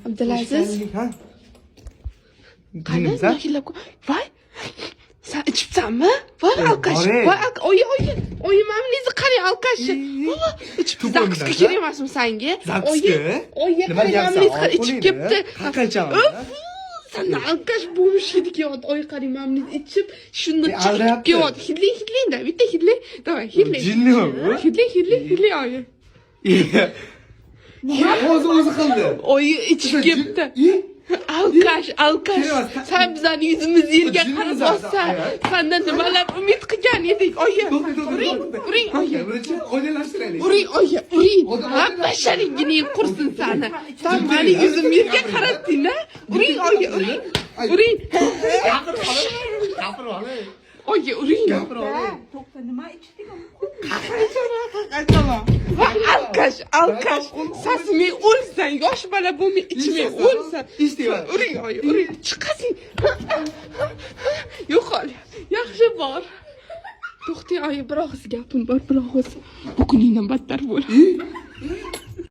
Abdulaziz. Ha? Qani, Jinimisan? hidlab ko'r. Voy. San ichibsanmi? Voy, алкаш. Bor-ey. Voy, oyi, oyi. Oyi, mana qarang, алкаш. Voy, ichib Tupurmisan, закуска ha? Kerak emasmi sanga? Закуска? Oyi, oyi, Nima qarang, deyapsan? mana qara, ichib Olib ketdi. qo'yingni. Qaqqa ichaman, Uf, san алкаш bo'lmish hidi kelyapti. Oyi, qarang, mana ichib, shuni E, chekib aldayapti. kelyapti. Hidlang, hidlang-da, bitta hidlang. Давай, hidlang. Jinnimi bu? Hidlang, hidlang, hidlang, oyi. O'zi o'zi qildi. Oyi, ichib ketdi. E? Алкаш, алкаш. Kerak emas. San bizani yuzimiz yerga Jinni qarab bizani, bossa. ayol. Sandan nimalar umid qilgan edik, oyi. To'xta, to'xta, Uring, to'xta. uring, oyi. Birinchi oydinlashtiraylik. Uring, oyi, uring. Odam- Ha, basharigining qursin sani. San mani yuzim yerga qaratding, a? Uring, oyi, uring. Uring. Gapirib olay. Gapirib olay. Oyi, uring. Gapirib olay. To'xta, nima ichding? Aytaman. Va алкаш, алкаш. Sasimay o'lsan, yosh bola bo'lmay ichmay o'lsan. Ichdik. Uring, oyi, uring. Chiqasing. Yo'qol. Yaxshi bor. To'xtang, oyi, bir og'iz gapim bor, bir og'iz. Buguningdan battar bo'ladi.